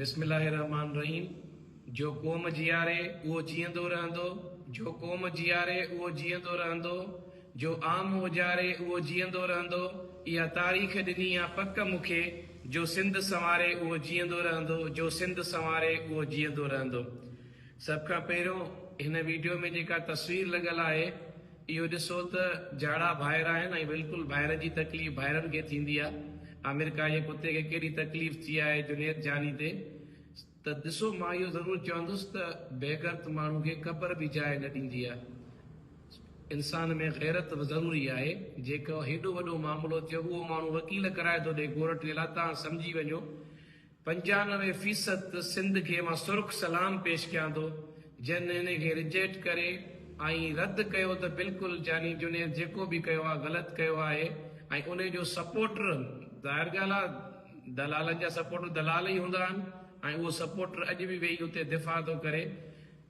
بسم الله الرحمٰن الرحيم جو قوم جياري اهو جيئندو رهندو جو قوم جياري اهو جيئندو رهندو جو عام اجاري اهو جيئندو رهندو اها تاريخ ڏني آ پڪ مون کي جو سنڌ سنواري اهو جيئندو رهندو جو سنڌ سنواري اهو جيئندو رهندو سڀ کان پهريون هن ويڊيو ۾ جيڪا تصوير لڳل آهي اهو ڏسو ته جاڙا ڀائر آهن ۽ بلڪل ڀائرن جي تڪليف ڀائرن کي ٿيندي آ. آمريڪا جي ڪتي کي ڪيڏي تڪليف ٿي آهي جنيد جاني تي ته ڏسو مان اهو ضرور چوندس ته بيغرت ماڻهو کي قبر به جاء نه ڏيندي آ. انسان ۾ غيرت به ضروري آهي. جيڪو هيڏو وڏو معاملو ٿيو اهو ماڻهو وڪيل ڪرائي ٿو ڏي ڪورٽ جي لاء توهان سمجهي وڃو 95 فيصد سنڌ کي مان سرخ سلام پيش ڪيان ٿو جن هن کي رجيڪٽ ڪري ۽ رد ڪيو ته بلڪل جاني جنيد جيڪو به ڪيو آهي غلط ڪيو آهي ۽ انهي جو سپورٽر ظاهر ڳالهه آهي دلالن جا سپورٽر دلال ئي هوندا آهن ۽ اهو سپورٽر اڄ به ويهي اتي دفاع ٿو ڪري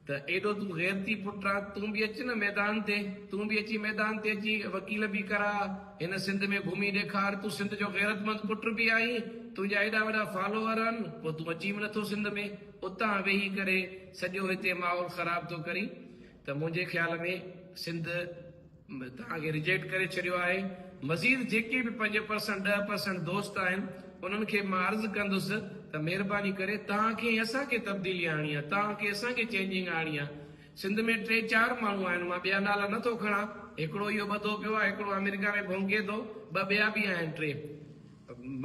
ته ايڏو تون غيرتي پٽ آن، تون به اچ نه ميدان تي، تون به اچي ميدان تي اچي وڪيل به ڪراء، هن سنڌ ۾ گهمي ڏيکار، تون سنڌ جو غيرتمند پٽ به آهين، تنهنجا ايڏا وڏا فالوئر آهن، پوء تون اچين به نٿو سنڌ ۾، اتان ويهي ڪري سڄو هتي ماحول خراب ٿو ڪرين، ته منهنجي خيال ۾ سنڌ. توهان کي ريجيڪٽ ڪري ڇڏيو آهي مزيد جيڪي به 5 پرسنٽ 10 پرسنٽ دوست آهن انهن کي مان عرض ڪندس ته مهرباني ڪري توهان کي ۽ اسان کي تبديلي آڻڻي آهي توهان کي اسان کي چينجنگ آڻڻي آهي سنڌ ۾ ٽي چار ماڻهو آهن مان ٻيا نالا نه ٿو کڻان هڪڙو اهو ٻڌو پيو آهي هڪڙو آمريڪا ۾ ڀونڪي ٿو ٻه ٻيا به آهن ٽي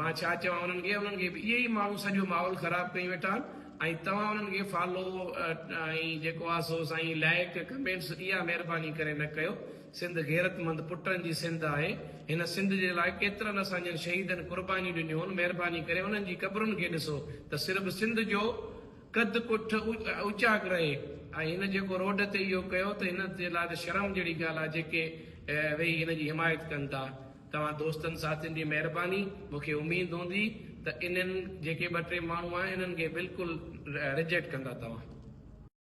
مان ڇا چوان انهن کي، انهن کي به اهي ئي ماڻهو سڄو ماحول خراب ڪيون ويٺا آهن ۽ توهان انهن کي فالو ۽ جيڪو آهي سو سائين لائيڪ ڪمينٽس اها مهرباني ڪري نه ڪيو سنڌ غيرتمند پٽن جي سنڌ آهي هن سنڌ جي لاء ڪيترن اسان جن شهيدن قربانيون ڏنيون هن مهرباني ڪري انهن جي قبرن کي ڏسو ته صرف سنڌ جو قد ڪٺ اوچاڪ رهي ۽ هن جيڪو روڊ تي اهو ڪيو ته هن جي لاء ته شرم جهڙي ڳالهه آهي جيڪي ويهي هن جي حمايت ڪن ٿا. توهان دوستن ساٿين جي مهرباني مون کي اميد هوندي ته انهن جيڪي ٻه ٽي ماڻهو آهن انهن کي بلڪل ريجيڪٽ ڪندا توهان.